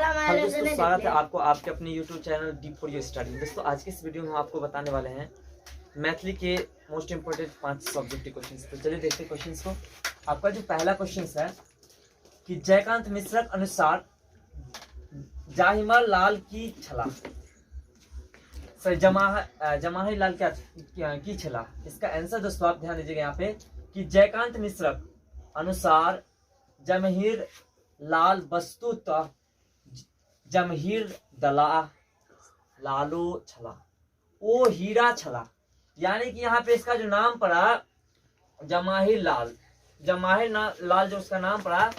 Hello दोस्तों, स्वागत है आपको आपके अपने YouTube channel D for you study. दोस्तों आज के इस वीडियो में हम आपको बताने वाले हैं मैथिली के मोस्ट इम्पोर्टेंट 5 सब्जेक्टिव क्वेश्चंस। तो चलिए देखते हैं क्वेश्चंस को। आपका जो पहला क्वेश्चन है कि जयकांत मिश्र के अनुसार जाहिमा लाल की छला, सॉरी जमाहिर लाल क्या की छला। इसका आंसर दोस्तों आप ध्यान दीजिएगा यहाँ पे कि जयकांत मिश्र अनुसार जमहीर लाल वस्तुतः जमहीर दला लालो छला, ओ हीरा छला। यानी कि यहाँ पे इसका जो नाम पड़ा जमाहिर लाल, जमाहिर लाल जो उसका नाम पड़ा,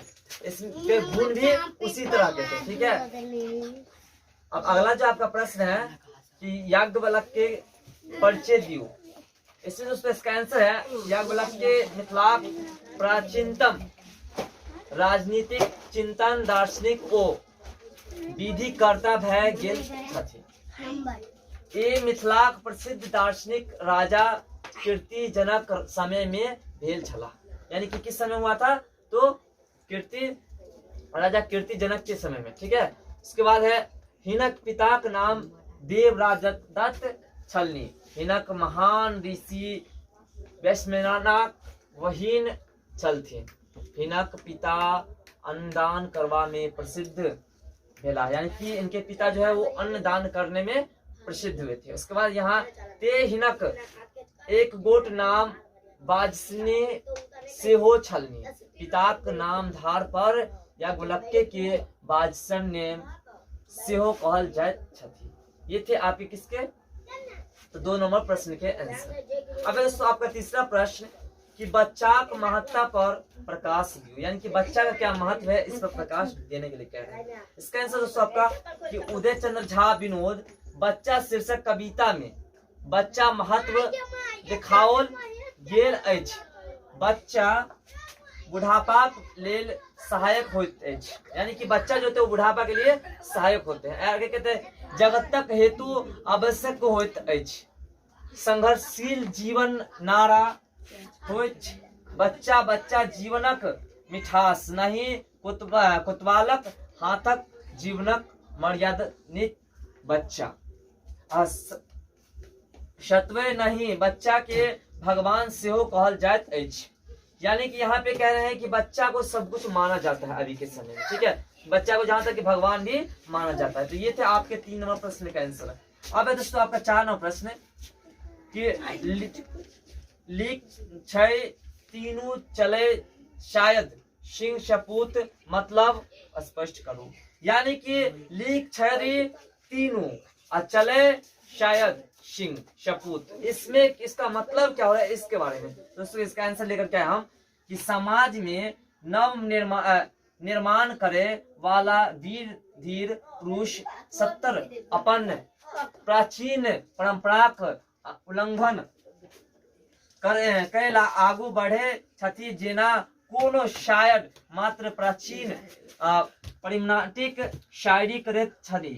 इसके गुण भी उसी तरह के थे। ठीक है, अब अगला जो आपका प्रश्न है कि याज्ञवल्क्य के परिचय दियो। इसमें दोस्तों इसका आंसर है याज्ञवल्क्य के मिथिलाक प्राचीनतम राजनीतिक चिंतन दार्शनिक ओ विधिकर्ता भए गेल छथि। ए मिथिलाक प्रसिद्ध दार्शनिक राजा कीर्ति जनक समय में भेल छलाह। यानी कि किस समय हुआ था, तो कीर्ति राजा कीर्ति जनक के समय में। ठीक है, उसके बाद है हिनक पिताक नाम देवराज दत्त छलनी। हिनक महान ऋषि वैश्वनाक बहिन छलथिन। हिनक पिता अन्नदान करवा में प्रसिद्ध भेला, यानी कि इनके पिता जो है वो अन्नदान करने में प्रसिद्ध हुए थे। उसके बाद यहाँ ते हिनक एक गोट नाम बाजसनी सेहो छलनी। पिताक नाम धार पर याज्ञवल्क्य के बाजसन नेम सेहो कहल जाइत छथि। ये थे आपके किसके, तो 2 नंबर प्रश्न के आंसर। अब दोस्तों आपका तीसरा प्रश्न कि बच्चा के महत्ता पर प्रकाश दियो, यानी कि बच्चा का क्या महत्व है इस पर प्रकाश देने के लिए कह रहे हैं। इसका आंसर दोस्तों आपका कि उदय चंद्र झा विनोद बच्चा शीर्षक कविता में बच्चा महत्व दिखाओल गेल अछि। बच्चा बुढ़ापाक लेल सहायक होइत अछि, यानी कि बच्चा जो होते हैं वो बुढ़ापा के लिए सहायक होते हैं। आगे कहते हैं जगतक हेतु आवश्यक होइत अछि, संघर्षशील जीवन नारा होइत बच्चा बच्चा जीवनक मिठास नहीं कोतवालक हाथक जीवनक मर्यादित बच्चा। सतवे नहीं बच्चा के भगवान सेहो कहल जाइत अछि। यानी कि यहाँ पे कह रहे हैं कि बच्चा को सब कुछ माना जाता है अभी के समय में। ठीक है, बच्चा को जहां तक कि भगवान भी माना जाता है। तो ये थे आपके 3 नंबर प्रश्न का आंसर। अब है दोस्तों आपका 4 नंबर प्रश्न कि लीक छै तीनू चले शायद सिंह सपूत मतलब स्पष्ट करू। यानी कि लीक छै तीनू आ चले शायद सिंह सपूत, इसमें इसका मतलब क्या हो रहा है इसके बारे में दोस्तों इसका आंसर लेकर के आए हम कि समाज में नव निर्माण करे वाला वीर धीर पुरुष 70 अपन प्राचीन परंपराक उल्लंघन कैला आगू बढ़े छथि, जेना कोनो शायर मात्र प्राचीन परिमाटिक शायरी करैत छथि,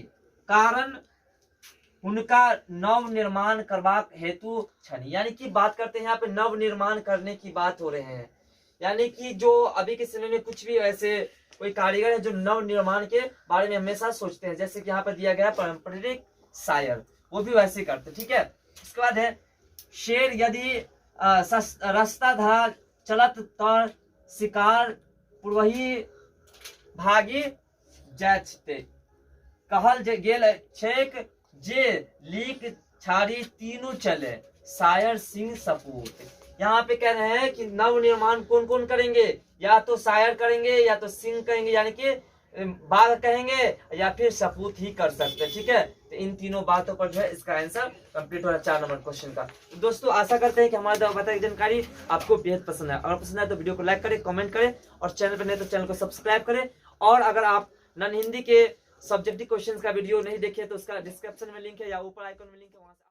कारण हुनका नव निर्माण करबाक हेतु छनि। यानी कि बात करते हैं यहाँ पे नव निर्माण करने की बात हो रहे हैं, यानी कि जो अभी के समय में कुछ भी ऐसे कोई कारीगर है जो नव निर्माण के बारे में हमेशा सोचते हैं, जैसे कि यहाँ पर दिया गया पारंपरिक शायर, वो भी वैसे करते। ठीक है, इसके बाद है शेर यदि रास्ता धा चलत तर शिकार पूर्वही भागी जाते, कहल जे गेल छैक जे लीक छाड़ी तीनू चले शायर सिंह सपूत। यहाँ पे कह रहे हैं कि नव निर्माण कौन कौन करेंगे, या तो शायर करेंगे या तो सिंह करेंगे, यानी कि बाघ कहेंगे या फिर सपूत ही कर सकते हैं। ठीक है, तो इन तीनों बातों पर जो है इसका आंसर कंप्लीट हो रहा है 4 नंबर क्वेश्चन का। तो दोस्तों आशा करते हैं कि हमारे द्वारा बताई जानकारी आपको बेहद पसंद है। अगर पसंद आए तो वीडियो को लाइक करें, कमेंट करें और चैनल पर नहीं तो चैनल को सब्सक्राइब करें। और अगर आप नॉन हिंदी के सब्जेक्टिव क्वेश्चंस का वीडियो नहीं देखे तो उसका डिस्क्रिप्शन में लिंक है या ऊपर आइकन में लिंक है, वहां से